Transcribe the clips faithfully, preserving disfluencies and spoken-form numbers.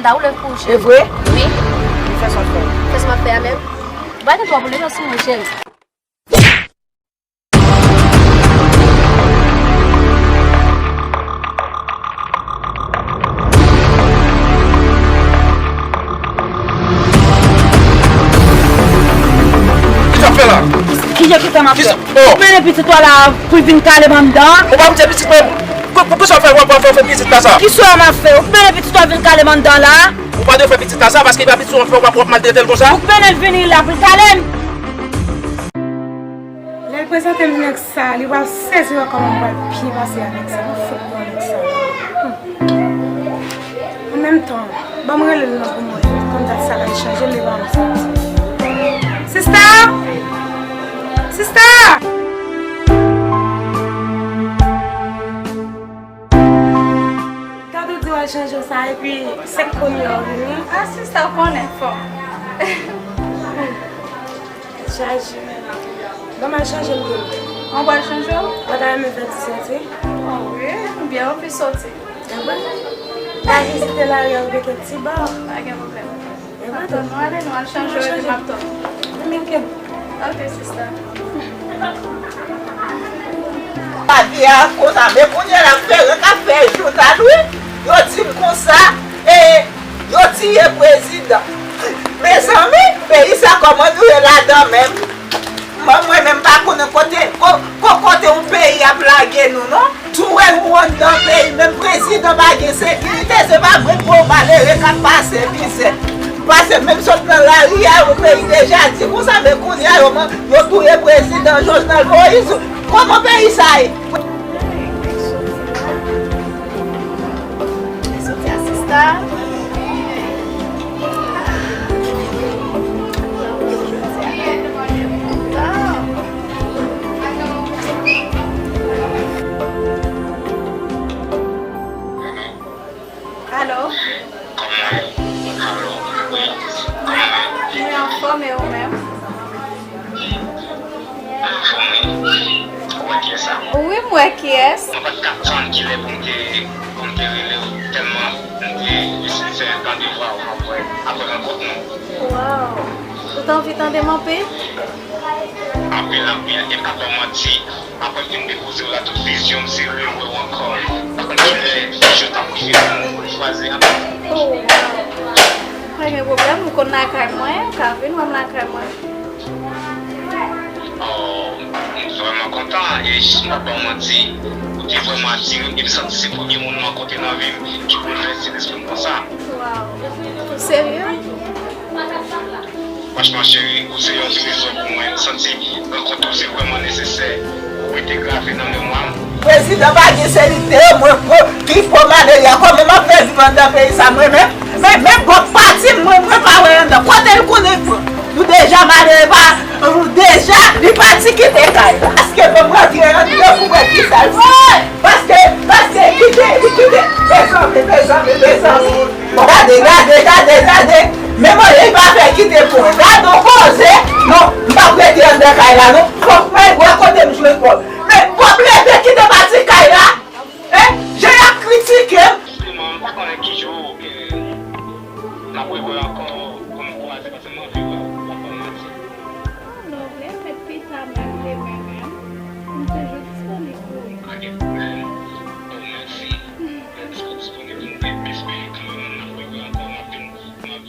M ta woule pou ou, cheri. E vre? Wi. Fè sa w ap fè. Fè sa m ap fè a menm. Ou pa gen twòp woule nan sou mwen, cheri. Kisa w ap fè la? Kijan kisa m ap fè? Kisa? Oh. Ou mennen pitit ou a la pou l vin kale m anndan? Ou pa m di pitit mwen. Pou, pou, pou sa w fè, w ap fè pitit la sa? Kisa m ap fè? Ou mennen pitit ou a vin kale m anndan la? Ou pa dwe fè pitit la sa, paske pitit ou an fè w ap, w ap maltrete l konsa. Ou mennen l vini la pou l kale m. Lè l prezante m nèg sa, li pral sezi wè kòman m pral byen pase a nèg sa. Mwen fout pran nèg sa. Hmm. An menm tan, ban m rele l non pou mwen. Konn dat sa la li chanje, li pa m sa. Sista! Sista! Tande w di w al chanje sa, epi se kounye a w vini. A, sista, w konnen fò. Chaje. Ban m al chanje m pou nou. An w al chanje w? Mwen ta renmen fè ti sòti. O wi, ou byen anvi sòti. E wi. Pa vizite lari a, ou gen kèk ti ba. Pa gen pwoblèm. M ap tann nou, ale nou al chanje w epi m ap tann nou. Ann kenbe. Ok, sista. Lavi a konsa, men kounye a la, Feran k ap fè jounal, wi. Yo di m konsa, e, yo tiye prezidan. Mezanmi, peyi sa kòman nou ye ladan menm? Mwen, mwen menm pa konnen kote, ko-, ko-, kote yon peyi ap lage nou, non? Tou wè nou anndan peyi, menm prezidan pa gen sekirite, se pa mwen gwo malere k ap pase mizè. Paske menm sot nan lari a, yon peyi deja di konsa, men kounye a, yo man-, yo touye prezidan Jovenel Moïse. Kòman peyi sa ye? Soti a sista. Alo? Mwen anfòm, e ou menm? Wi, m wè kiyès. Mwen pa t ka tann kilè pou m te, pou m te rele w, tèlman m te eseye tande vwa w apre, apre rankont nou. Waw! Ou t anvi tande m anpil? Anpil, anpil. E m p ap ba w manti, apre m fin depoze w la, tout vizyon m se rewè w ankò. M pa konn kilè jou t ap rive pou nou, pou nou kwaze ankò. Oh, waw! Pa gen pwoblèm, ou konn lakay mwen, ou ka vin wè m lakay mwen. Oh, m vrèman kontan, e m p ap ba w manti, ou te vrèman atire m, e m santi se premye moun m rankontre nan vi m ki boulvèse lespri m konsa. Waw, ou serye? Franchman, cheri, ou se yon ti rezon pou mwen, m santi rankont ou se vrèman nesesè pou rete grave nan memwa m. Prezidan pa gen serite, mwen pran ki fo malere a, kòman m ap fè viv anndan peyi sa mwen menm? Men, men bòt pati m, mwen, mwen pa wè anndan. Kote l konnen pran? Nou deja malere pa, nou deja, li pati kite kay la. Paske bon, mwen rantre anndan pou wè kisa l fè. Paske, paske, kite, li kite. Mezanmi, mezanmi, mezanmi. Gade, gade, gade, gade. Men mwen, li pa fè kite pran. Gade yon koze. Non, m p ap rete anndan kay la, non. Fòk mwen wè kote m jwenn kòb. Men, pòp leve kite pati kay la. Eh, jan y ap kritike m. Jisteman, m pa konnen ki jou ke n ap rewè ankò pou n kwaze, paske m anvi wè w, w ap ban m manti. Oh, non, vle fè pita menm, demen menm. M toujou disponib pou ou. Pa gen pwoblèm. Bon, mèsi. Mèsi pou disponib nou. M espere kanmenm n ap rewè ankò, m ap vin, m ap vin,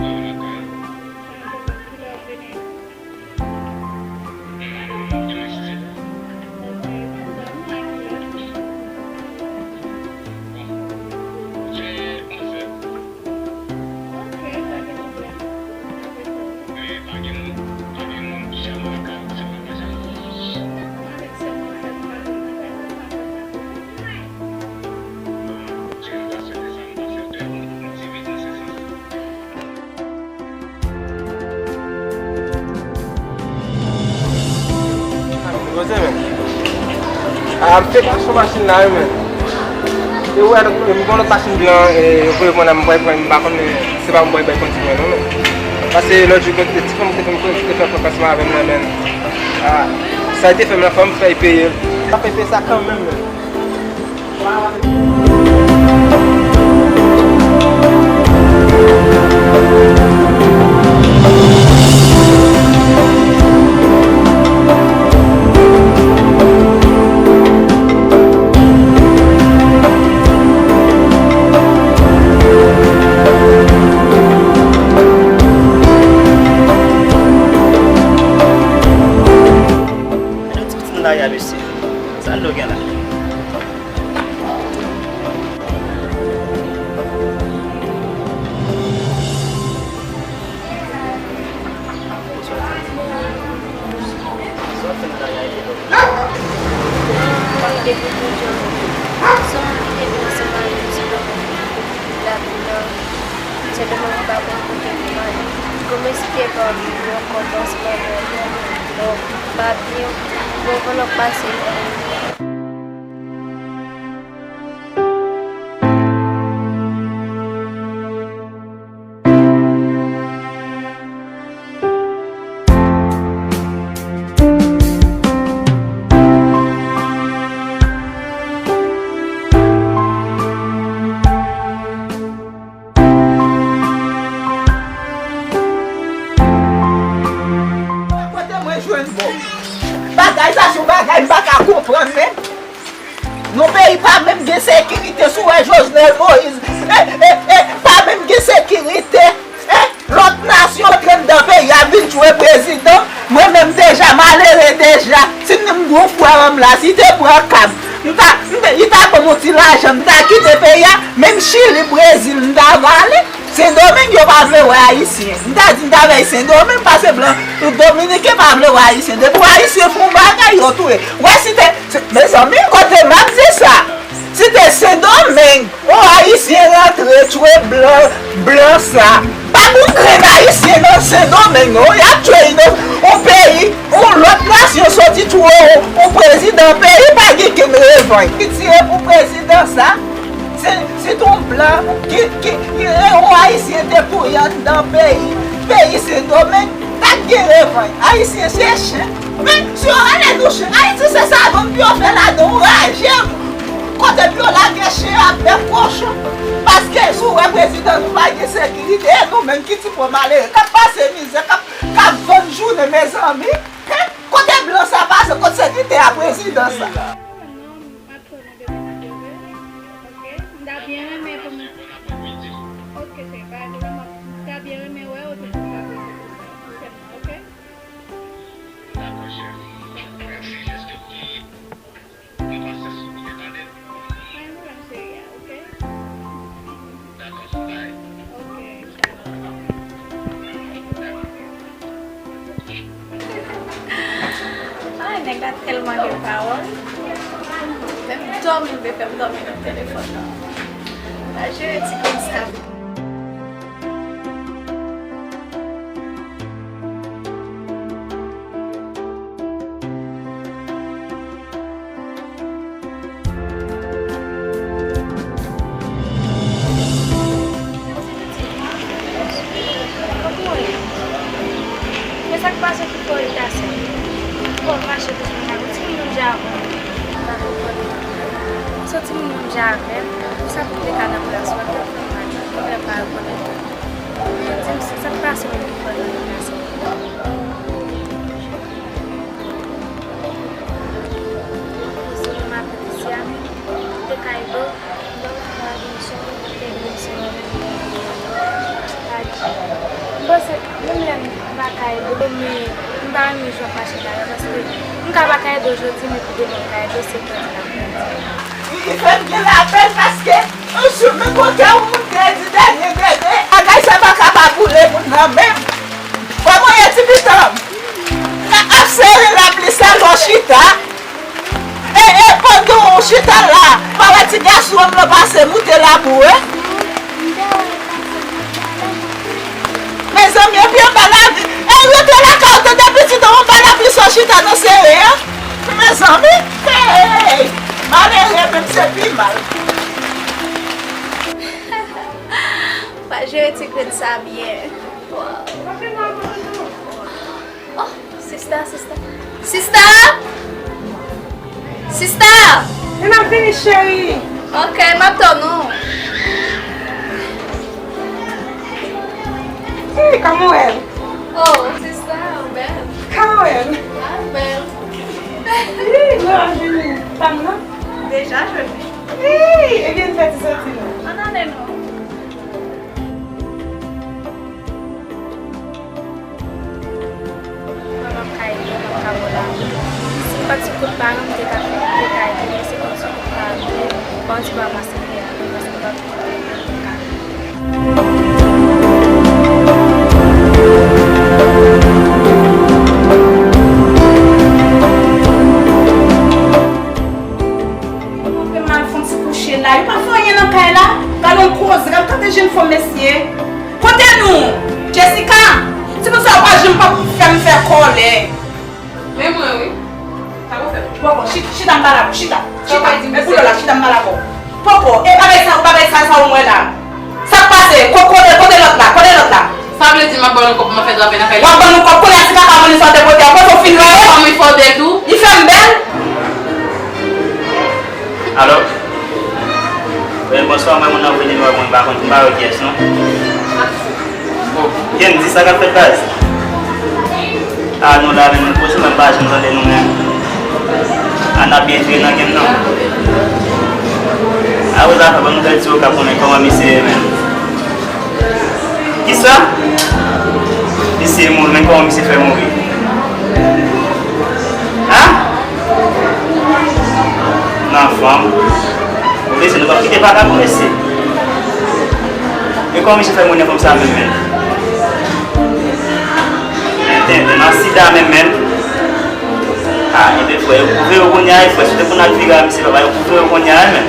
euh, lakay ou. Sa depann kilè w vini. Poze men. A, m fèk achte yon machin la wi men. E ou wè m gen yon lòt machin blan, e, yo voye mwen la, m pral pran, m pa konn, men se pa mwen pral bay kondi mwen non men. Paske lòt jou, gen ti fanm ki te fè m, ki te fè frekans ansanm avè m la men. A, sa li te fè m la, fò m fè l peye l. M ap fè l peye sa kanmenm men. Mwen Yon kontan se pa byen, bon, pa byen, bon, bon, lòt pase. Kote mwen jwenn bon? Bagay sa se yon bagay m pa ka konprann menm. Nou peyi pa menm gen sekirite, si w wè Jovenel Moïse, e, e, e, pa menm gen sekirite, e, lòt nasyon antre anndan peyi a vin tchwe prezidan. Mwen menm deja malere deja. Si m gon frè m la, si te pran kab, m ta, m ta, li ta ban m yon ti lajan, m ta kite peyi a, menm Chili, Brezil, m ta va ale. Sendomeng yo pa vle wè Ayisyen. M ta di m ta vle Sendomeng pase blan Dominiken pa vle wè Ayisyen. Depi w Ayisyen fè yon bagay, yo touye. Wè si te, se, mezanmi, kote m ap di sa? Si te Sendomeng, yon Ayisyen rantre tchwe blan, blan sa. Pa gon grenn Ayisyen nan Sendomeng, non. Y ap tchwe ino-, yon peyi, yon lòt nasyon soti tchwe yon, yon prezidan. Peyi pa gen kenn revanj. Pitye pou prezidan sa. Se, se t on blan ki, ki, ki, e, on Ayisyen te touye anndan peyi, peyi Sendomeng, t ap gen revanj. Ayisyen se chen. Men, si yo rele nou chen, Ayiti se savon pou yo fè ladan, on raje, kote pou yo lage chen ak bèf kochon. Paske si w wè prezidan nou pa gen sekirite, e nou menm ki ti pòv malere, k ap pase mizè, k ap, k ap vann jounen, mezanmi. Hen? Kote blan sa pase, kote sekirite a prezidan sa? M ap tann ou demen maten vre. Ok. M ta byen renmen pou m. Ok, cheri, pa gen pwoblèm, m ap, m ta byen renmen wè w, epi pou m ta poze kèsyon sèlman, ok? Dakò, cheri. Mèsi, jès ke w genyen. Mwen pasyans sou ou, tande? Pa gen pwoblèm, cheri, ok? Dakò, bye. Ok, cheri. Ay, nèg la tèlman gen pawòl. Menm dòmi, li vle fè m dòmi nan telefòn nan. Pa jere ti grenn sa. Men sa k pase ki fè w iritasyon? Ou ap mache toujou nan kay. Ou timoun menm jan avè m. M pa konprann. Ou se timoun menm jan avè m. Pou sa pou m te ka nan plas ou, ap fè m mal. Pwoblèm pa rekonèt. Men di m sa k pase menm ki fè w nan iritasyon. Ou se menm avè m isi a, men te ka ede w. M pa konn pa gen sou, te gen sou mwen menm. M panse, menm lè m pa ka ede w, men m pa renmen jan w ap mache la, paske m ka pa ka ede w jodi, men pou demen m ka ede w, se grandi n ap grandi. Li fè m gen lapèn paske, yon jou, men kote yon moun te di dènye dènye, bagay sa pa ka pa boule moun nan menm. Kòman ye ti pitit? Ap sere lapli sa lè w chita. E, e, pandan w chita la, pa wè ti gason m nan pase moute labou, wi. Mezanmi, epi anba lapli, e, rete lakay ou tande pitit, anba lapli sa w chita nan sere an. Mezanmi, hey, malere menm se pi mal. Pa jere ti grenn sa byen. Wow. Oh, sista, sista. Sista! Sista! E m ap vini, cheri. Ok, m ap tann ou. Hey, kòman w ye? Oh, sista, ou bèl. Kòman w ye? Ah, bèl. Wi, nou ap vini. Fanm nan? Deja jwenn li. Wi, ebyen, n fè ti soti nou. Ann ale non. Mwen, m ap ka ede w, m ap ka ba w lajan. Si m pa t sou kout paran m, m te ka fè, m te ka ede w, men se kòm sou kout paran m ye, ban m ti ranmase kè a, paske m pa t konnen m ka. Mwen, m al fè yon ti kouche la. Yo pa fè anyen nan kay la. Gade yon koze, gade kante jèn fanm mesye. Kote nou? Jessica, se pou sa ou Ban nou kòb, mwen fè travay nan kay la. W ap ban nou kòb, kounye a ti kaka vini sou atè pote a, kote w fin rive? Kòm li fè w bèl tou. Li fè m bèl? Alo? Wi, bonswa, mwen, moun nan voye nimewo mwen, m pa konn, m pa wè kiyès, non. Ken di sa k ap fèt, baz? A, nou la menm, nou poze, mwen pa janm tande nou menm. A, n ap byen jwe nan game nan. A, wi, zafè, ban nou fè ti okap konnen kòman misye ye menm. Kisa? Misye mouri, men kòman misye fè mouri? Hein? Nan fanm. Ou vle se nou p ap kite pa ka pou mesye. Men kòman misye fè mouri nan fanm sa menm, menm? Men tenten, nan sida menm, menm. Ah, ebyen, frè, yo kouvri yo kounye a, frè. Si w te konn al vire a misye, papa, yo kouvri yo kounye a, men.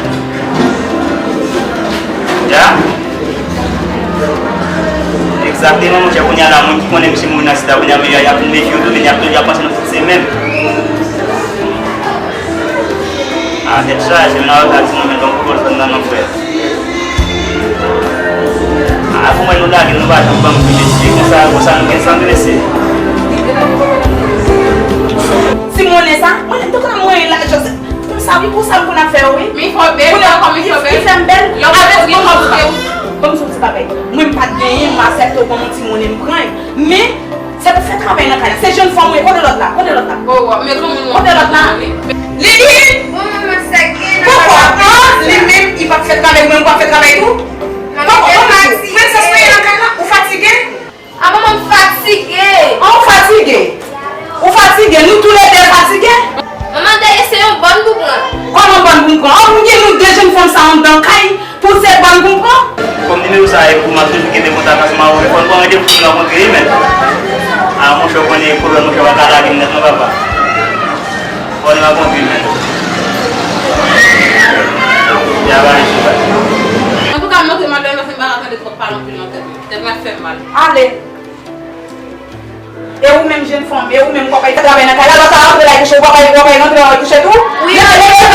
Ya. Egzakteman, monchè, kounye a la, moun ki konnen misye mouri nan sida, kounye a, men y ap vin mefye yo tou, men y ap, y ap panse nou tout se menm. Ah, tèt chaje, men nan lòt la, di nou, men donk, ou konn fè nan non, frè. Ah, pou mwen, nou lage, nou pa janm ban m plis, se konsa, konsa nou gen san blese. Ti monnen sa, mwen, m te konn ap mwen lajan, se, konsa, wi, konsa m konn ap fè yo, wi. Mi fò bèl, kounye a, kòm mi fò bèl. Li fè m bèl. Avèk bon, bon, bon, bon, ti bagay. Mwen, m pa t genyen, m aksepte w ban m yon ti monnen, m pran. Men, se pou fè travay nan kay la. Se jèn fanm ou ye. Kote lòt la? Kote lòt la? Oh, w ap met yon moun. Kote lòt la? Lili! Bon, manman, sa gen nan papa. Poukò? An, li menm, li p ap fè travay, mwen, m p ap fè travay tou? Manman, poukò? Manman, prinsès mwen nan kay la, ou fatige? A, manman, m fatige. An, ou fatige? Ou fatige? Nou toulède fatige? Manman, dèyè se yon bòn pou pran. Kòman bòn pou m pran? An, pou m gen nou de jèn fanm sa anndan kay? Pou se bòn pou m pran? Kòm nimewo sa a e pou m ap toujou kenbe kontak ansanm avè w, fò n pran randevou pou n rankontre, wi, men. A, monchè, w konnen pwoblèm, monchè, w pa ka lage m nèt, non, papa. Fò n rankontre, men. Ya, ba, isi, ba. Antouka, m antre, madanm, paske m pa ka tande twòp pale anpil nan tèt mwen. Tèt mwen ap fè m mal. Ale. E ou menm, jèn fanm, e ou menm, w ap al fè travay nan kay la, lòt la rantre la, kouche, w ap al, w ap al rantre, w ap al kouche tou? Wi. Leve, leve,